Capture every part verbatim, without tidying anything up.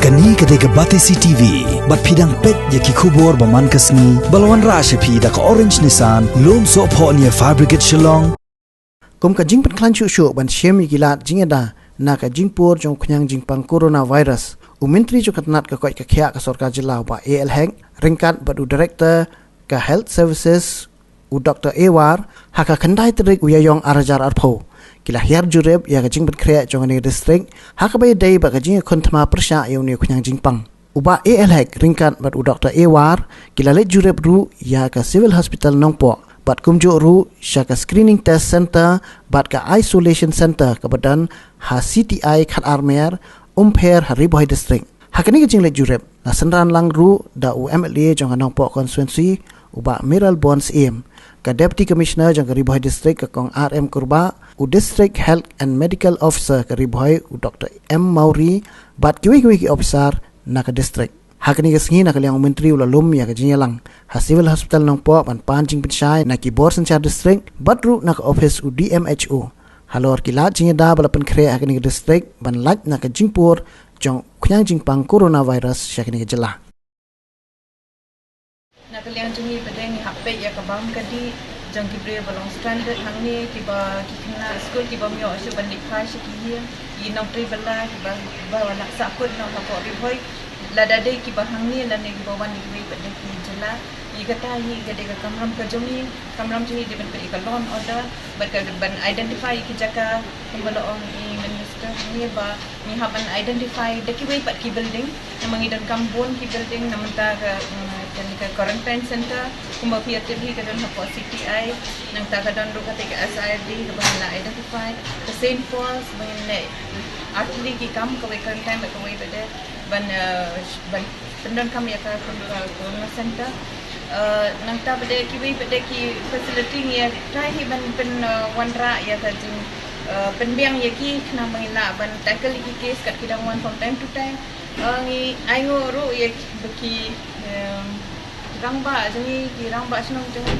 Kane ka dei ka Batesi T V, bad phi dang peit ïa ki khubor ba man ka sngi, ba la wanrah sha phi da ka Orange Nissan, Lumsohphoh near Fire Brigade Shillong. Kum ka jingpynkhlaiñ shuh shuh ban shim ïa ki lad jingïada na ka jingpur jong u khñiang jingpang coronavirus, u Myntri jong ka tnat ka koit ka khiah ka sorkar jylla u Bah A L Hek, ryngkat bad u Director ka Health Services, u Doctor A War, ha ka khyndai tarik u Ïaïong ar hajar arphew, ki la hiar jurip ïa ka jingpynkhreh jong kane ka district, ha kaba ïadei bad ka jingïakhun thma pyrshah ïa une u khñiang jingpang. U Bah A L Hek ryngkat bad u Doctor A War, ki la leit jurip ruh ïa ka Civil Hospital Nongpoh, bad kumjuh ruh sha ka Screening Test Center bad ka Isolation Center kaba don ha C T I khatar mer, Umpher ha Ri Bhoi District. Ha kane ka jingleit jurip, la synran lang ruh da u M L A jong ka Nongpoh Constituency, u Bah Mayralborn Syiem, ka Deputy Commissioner jong ka Ri Bhoi District ka Kong R M Kurbah, u District Health and Medical Officer ka Ri Bhoi u Doctor M Mawrie, bad kiwei kiwei ki ophisar na ka district. Ha kane ka sngi na ka liang u Myntri u la lum ïa ka jingïalang ha Civil Hospital Nongpoh ban pan jingpynshai na ki bor synshar district, bad ruh na ka ophis u D M H O. Halor ki lad jingïada ba la pynkhreh ha kane ka district ban lait na ka jingpur jong u khñiang jingpang coronavirus sha kane ka jylla. Na ka liang jong ngi pat de ngi hap peit ïa ka bam ka dih jong ki briew ba long stranded hangne, kiba ki khynnah skul kiba ym ïoh shuh ban leit phai sha ki ïing, ki nongtrei bylla kiba, ba la sahkut noh hapoh Ri Bhoi. Lada dei kiba hangne lane kiba wan na kiwei pat de ki jylla, ïa kata hi ka dei ka kamram ka jong ngi. Kamram jong ngi dei ban peit ïa ka law and order, bad ka ban identify ïa ki jaka kumba la ong i Minister hangne ba ngi hap ban identify da kiwei pat ki building. Namar ngi donkam bun ki building na mynta ka, mm, kane ka quarantine center, kumba phi ïa tip hi ka don hapoh C T I, nangta ka don ruh kata ka S I R D kaba ngi la identify, ka Saint Paul's, ba ngin leh artylli ki kam, kawei quarantine bad kawei pat de ban, eh, ban pyndonkam ïa ka, ka corona center. Eh, nangta pat de kiwei pat de ki facility ngi ïa try hi ban pyn, eh, wanrah ïa ka jing, eh, pynbiang ïa ki khnang ba ngin lah ban tackle ïa ki case kat ki dang wan from time to time. Eh, ngi ainguh ruh ïa ki, ba ki, em, rangbah jong ngi, ki rangbah shnong jong ngi,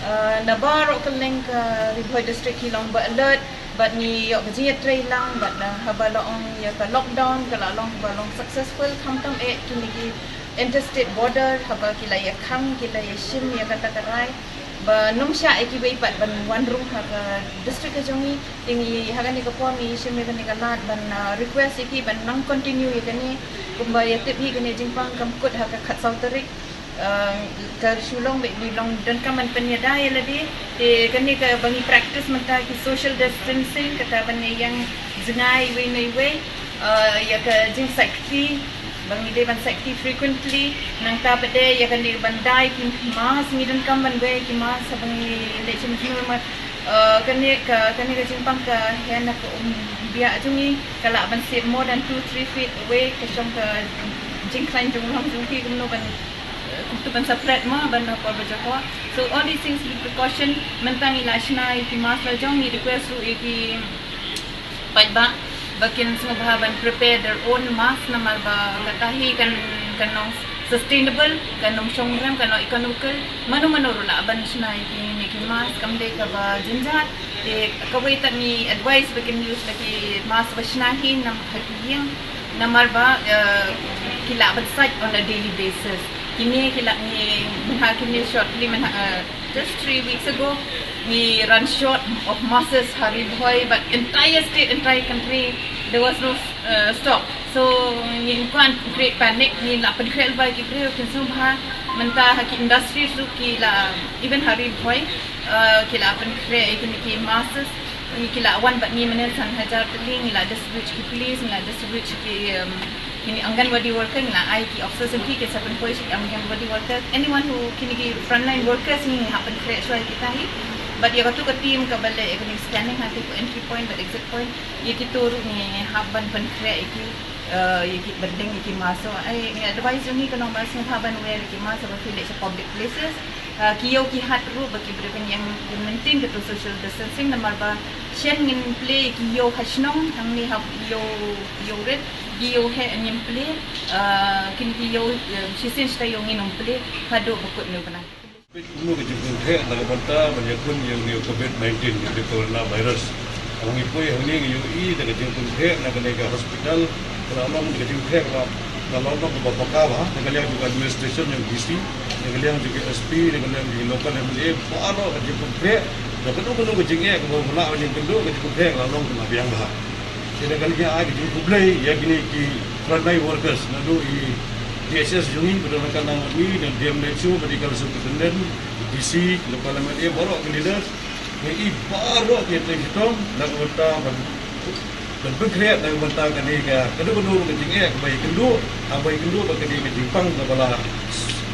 eh, na baroh kylleng ka Ri Bhoi District ki long ba alert, bad ngi ïoh ka jingïatreilang, bad, eh, haba la ong ïa ka lockdown ka la long ba long successful, khamtam eh kine ki interstate border, haba ki la ïa khang, ki la ïa shim ïa kata ka rai ba nym shah ïa kiwei pat ban wan rung ha ka district ka jong ngi. Te ngi ha kane ka por ngi shim ïa kane ka lad ban, ah, request ïa ki ban nang continue ïa kane, kumba ïa tip hi kane jingpang kam kut ha ka khatsaw tarik. Ah, ka shu long bad ngi long donkam ban pynïada ïa lade. Te kane kaba ngi practice mynta ki social distancing, kata ban ïeng jngai iwei na iwei. Ah, ïa ka jingsait kti ba ngi dei ban sait kti frequently. Nangta pat de ïa kane ban dai ki mask, ngi donkam ban wei ki mask haba ngi leit shim jngai. Eh, kane ka, kane ka jingpang ka heh na ka umbiah jong ngi, ka lah ban sit more than two three feet away, ka shong ka jingkhlaiñ jong u long jong ki, kumno ban, eh, kumtu ban separate mo ban na por ba jong ko. So all these things with precaution, mynta ngi la shna ïa ki mask la jong, ngi request ruh ïa ki paidbah ba kin sngewbha ban prepare their own mask, namar ba kata hi kan, kan long sustainable, kan long shong rem, kan long economical. Mano mano ruh lah ban shna ïa kine ki mask, kam dei kaba jynjar. Te kawei pat ngi advice ba kin use la ki mask ba shna hi na ha ki ïing, namar ba, eh, ki lah ban sait on a daily basis. Kine ki lah ngi mynha kine shortly mynha, eh, just three weeks ago, ngi run short of masks ha Ri Bhoi, but entire state, entire country, there was no, uh, stock. So, ngi kwah create panic, ngi la pynkhreh lypa ïa ki briew, kin sngewbha, mynta ha ki industries ruh ki la, even ha Ri Bhoi, uh, ki la pynkhreh ïa kine ki masks, ngi ki la wan bad ngi mynne san hajar tylli, ngi la distribute ki police, ngi la distribute ki, um, kine Anganwadi worker, ngi la ai ki officers jong ki, ki sa pynpoi sha ki Anganwadi worker. Anyone who, kine ki frontline workers ngi hap pynkhreh shuwa ïa kita hi. Bad ïa katu ka team kaba leh ïa kine scanning ha ki entry point bad exit point, ïa kito ruh ngi hap ban pynkhreh ïa ki, eh, ïa ki ban deng ïa ki mask. So, ai, ngi advice jong ngi ka long ba sngewbha ban wear ïa ki mask haba phi leit sha public places. Ah, ki ïew ki hat ruh ba ki briew ban ïeng, ban maintain katu social distancing, namar ba shen ngin plie ki ïew ha shnong, hangne ha ïew, ïew rit, ki ïew heh ngin plie, ah, kine ki ïew, eh, shisien shata ïew ngin ym plie haduh ba kut une u bnai. Kumno ka jingpynkhreh na ka bynta ban ïakhun ïa une u covid nineteen, ïa une u coronavirus. Haba ngi poi hangne ngi ïohi da ka jingpynkhreh na kane ka hospital, ka la long da ka jingpynkhreh kaba Ka long kaba paka bha na ka liang jong ka administration jong D C, na ka liang jong ka S P, na ka liang jong ka local M L A, baroh ka jingpynkhreh, na kano kano ka jingeh kaba la wan jingkynduh, ka jingpynkhreh ka la long kaba biang bha. Te na ka liang ai ka jingkhublei ïa kine ki frontline workers, naduh i D H S jong ngi, ba don ka nang ngi, na D M H O, Medical Superintendent, D C, local M L A, baroh ki leaders, ngi i baroh ki trei shitom na ka bynta ban ban pynkhreh na ka bynta kane ka, kano kano ka jingeh kaba ïakynduh, haba ïakynduh bad kane ka jingpang kaba la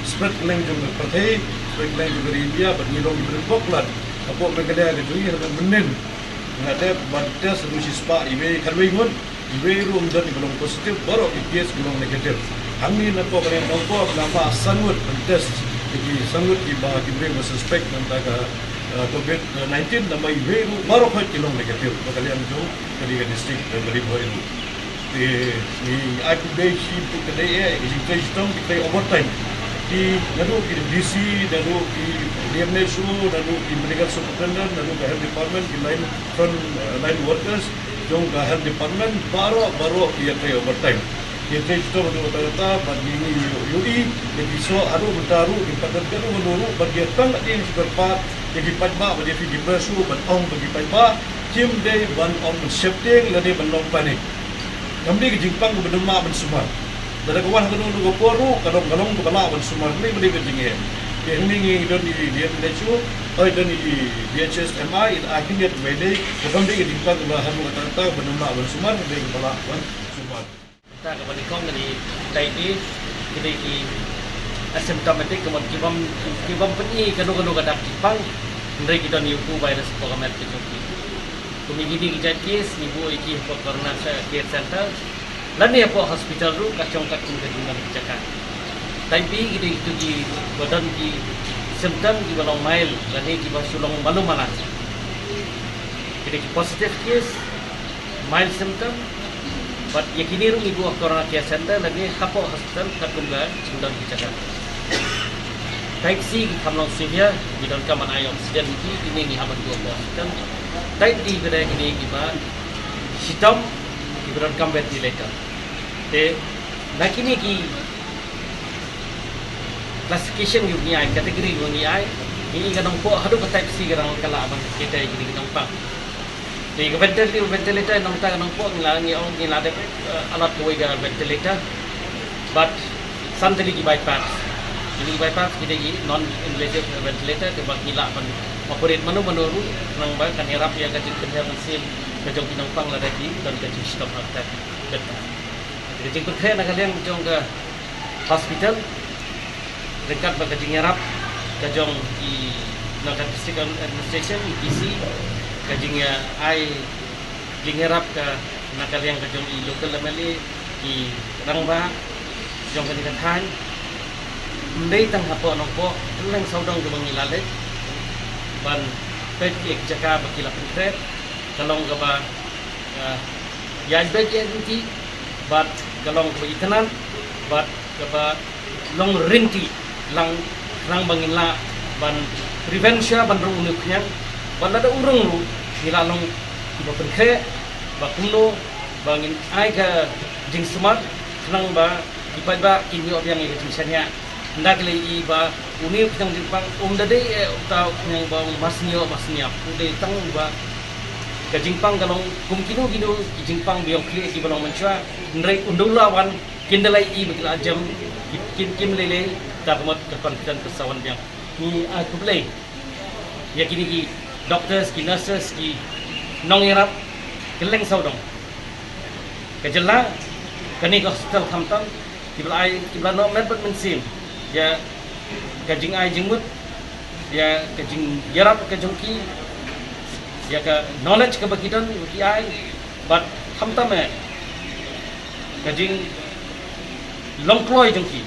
spread kylleng jong ka pyrthei, spread kylleng jong ka ri India, bad ngi long ki briew bok lad hapoh Meghalaya ka jong ngi, ha ka mynnin nga dep ban test ruh shispah iwei, khatwei ngut, iwei ruh ym don kiba long positive, baroh ki case ki long negative. Hangne na poh kane Nongpoh nga la san ngut ban test, ki san ngut kiba, ki briew ba suspect na ka bynta ka, eh, covid nineteen, namar iwei ruh baroh khoit ki long negative na ka liang jong kane ka district, eh, Ri Bhoi ruh. Te ngi ai khublei shibun, ka dei eh ka jingtrei shitom, ki trei overtime. Ki naduh ki D C, naduh ki D M H O, naduh ki medical superintendent, naduh ka health department, ki line front, eh, line workers jong ka health department, baroh baroh ki ïatrei overtime. Ki ïatrei shitom haduh katta katta, bad ngi ngi ïohi ïa ki soh haduh mynta ruh, ki pat don kano kano ruh, bad ki ïa tang ïa ki kyrpad ïa ki paidbah, bad ïa ki briew ruh ban ong bad ki paidbah, kim dei ban ong ban sheptieng lane ban long panic. Kam dei ka jingpang kaba nym lah ban sumar. Lada ka wan ha kano kano ka por ruh, ka long, ka long kaba lah ban sumar, ne ba dei ka jingeh. Te hangne ngi don i D M H O, oi, don i D H S M I, i da ai khyndiat ba dei, te kam dei ka jingpang kaba ha kano katta katta kaba nym lah ban sumar, ka dei kaba lah ban sumar. Te kaba nyngkong ka dei type A, ki dei ki asymptomatic, ka mut ki bym, ki bym pyni kano kano ka dak jingpang, hynrei ki don ïa u virus hapoh ka met ka jong ki. Kum ïa kine ki jait case ngi buh ïa ki hapoh Corona Care Center lane hapoh hospital ruh, ka shong katkum ka jingdon ka jaka. Type B ki dei kito kiba don ki symptom kiba long mild lane kiba shu long malu malang. Ki dei ki positive case, mild symptom, bad ïa kine ruh ngi buh ha Corona Care Center lane hapoh hospital katkum ka jingdon ka jaka. Type C ki kham long severe, ki donkam ban ai oxygen ïa ki, kine ngi hap ban buh hapoh hospital. Type D ki dei kine kiba shitom, kiba donkam ventilator. Te na kine ki classification kiba ngi ai, category kiba ngi ai, ngi i ka Nongpoh haduh ka type C ka dang ka lah ban cater ïa kine ki nongpang. Te ka ventilator, ventilator nangta ka Nongpoh ngi la, ngi ong ngi la dep, eh, allot kawei ka ventilator. Bad san tylli ki BiPAPs. Kine ki BiPAPs ki dei ki non invasive ventilator, te ba ngi lah ban operate mano mano ruh, khnang ba kan ïarap ïa ka jingpynher mynsiem ka jong ki nongpang lada ki don ka jingshitom ha kata ka bynta. Ka jingpynkhreh na ka liang jong ka hospital ryngkat bad ka jingïarap ka jong i, na ka district administration, i D C, ka jingïa ai jingïarap ka na ka liang ka jong i local M L A, i rangbah jong kane ka thaiñ. Ym dei tang hapoh Nongpoh, kylleng sawdong kiba ngi la leit ban peit ïa ki jaka ba ki la pynkhreh, ka long kaba, ah, ïaid beit ïaid ryntih, bad ka long kaba itynnad, bad kaba long ryntih lang, khnang ba ngin lah ban prevent shuwa ban rung une u khñiang, bad lada u rung ruh ngi lah long kiba pynkhreh, ba kumno ba ngin ai ka jingsumar, khnang ba ki paidbah kin ïoh biang ïa ka jingshaniah. Ynda ki la ïohi ba une u khñiang jingpang um da dei, eh, uta u khñiang ba u mar snieh mar sniap, u dei tang ba ka jingpang ka long kum kino kino ki jingpang ba ïong khlieh kiba long mynshuwa, hynrei un da u la wan, kin da la ïohi ba ki la jem, ki, kin, kim lei lei, ta ka mut ka confidence ka sa wan biang. Ngi ai khublei ïa kine ki doctors, ki nurses, ki nongïarap kylleng sawdong ka jylla, kane ka hospital khamtam, kiba la ai, kiba la noh met bad mynsiem ïa ka jingai jingmut, ïa ka jingïarap ka jong ki, ïa ka knowledge kaba ki don ba ki ai, bad khamtam eh ka jinglong kloi jong ki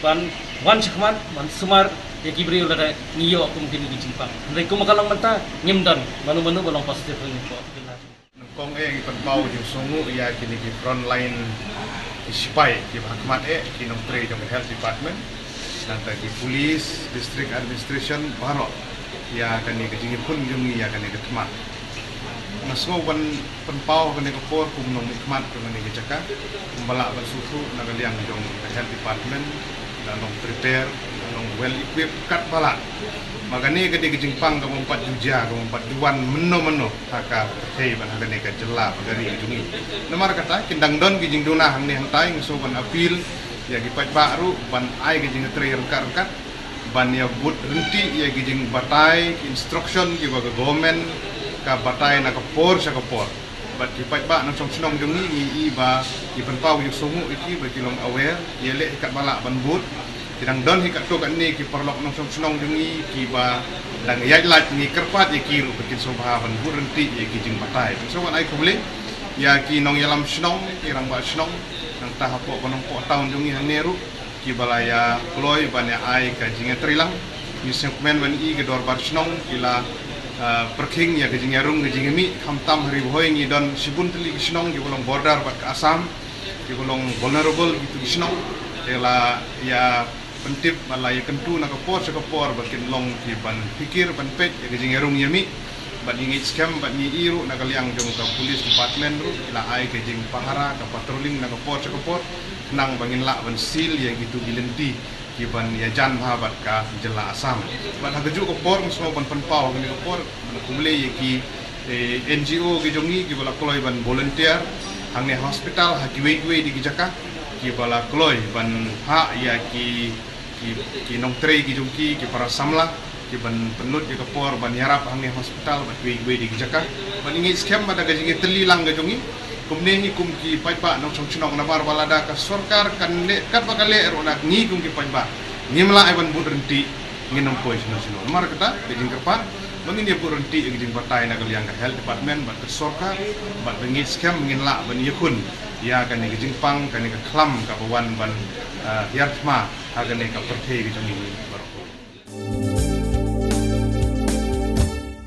ban wan shakhmat ban sumar ïa ki briew lada ngi ïoh kum kine ki jingpang. Hynrei kum ka long mynta ngim don mano mano ba long positive ha kane ka por. Nyngkong eh ngi pynpaw jingsngewnguh ïa kine ki frontline ki sipai kiba ha khmat eh, ki nongtrei jong ka health department, nangta ki police, district administration, baroh ïa kane ka jingïakhun jong ngi ïa kane ka thma. Nga sngew ban pynpaw ha kane ka por kum u nongmihkhmat jong kane ka jaka, kumba lah ban sngewthuh na ka liang jong ka health department, la long prepare, la long well equipped katba lah. Ma kane ka dei ka jingpang kaba ym pat ju jia, kaba ym pat ju wan mynno mynno ha ka pyrthei bad ha kane ka jylla bad ka ri ka jong ngi. Namar kata, kin dang don ki jingduna hangne hangtai, nga sngew ban appeal ïa ki paidbah ruh ban ai ka jingtrei ryngkat ryngkat ban ïa bud ryntih ïa ki jingbatai, ki instruction kiba ka government ka batai na ka por sha ka por. Bad ki paidbah nongshong shnong jong ngi, ngi i ba ki pynpaw ïa u sngewthuh ïa ki ba ki long aware, ïa leh hi katba lah ban bud. Ki dang don hi katto katne ki paralok nongshong shnong jong ngi kiba dang ïaid lait, ngi kyrpad ïa ki ruh ba kin sngewbha ban bud ryntih ïa ki jingbatai. Bad sngewbha ai khublei ïa ki nongïalam shnong, ki rangbah shnong, nangta hapoh ka Nongpoh town jong ngi hangne ruh, kiba la ïa kloi ban ïa ai ka jingïatreilang. Ngi sngewkmen ban i ka dorbar shnong ki la, ah, pyrkhing ïa ka jingïarung ka jingïamih, khamtam ha Ri Bhoi ngi don shibun tylli ki shnong kiba long border bad ka Assam, kiba long vulnerable kitu ki shnong. Te la ïa pyntip bad la ïa kyntu na ka por sha ka por ba kin long ki ban phikir ban peit ïa ka jingïarung ïamih. Bad ngi ngeit skhem bad ngi i ruh na ka liang jong ka police department ruh ki la ai ka jingpahara, ka patrolling na ka por sha ka por, khnang ba ngin lah ban seal ïa kitu ki lynti ki ban ïajan bha bad ka jylla Assam. Bad ha kajuh ka por nga sngew ban pynpaw ha kane ka por ban khublei ïa ki, eh, N G O ki jong ngi kiba la kloi ban volunteer hangne hospital ha kiwei kiwei de ki jaka, kiba la kloi ban phah ïa ki, ki, ki nongtrei ki jong ki, ki para samla, ki ban pynlut ïa ka por ban ïarap hangne hospital bad kiwei kiwei de ki jaka. Bad ngi ngeit skhem bad da ka jingïatylli lang ka jong ngi, kumne hi kum ki paidbah nongshong shnong, namar ba lada ka sorkar kan leh katba ka leh ruh, na ngi kum ki paidbah ngim lah ai ban bud ryntih, ngin ym poi shano shano. Namar kata ka jingkyrpad ba ngin ïa bud ryntih ïa ka jingbatai na ka liang ka health department bad ka sorkar, bad ba ngeit skhem ngin lah ban ïakhun ïa kane ka jingpang, kane ka khlam kaba wan ban, ah, hiar thma ha kane ka pyrthei ka jong ngi baroh.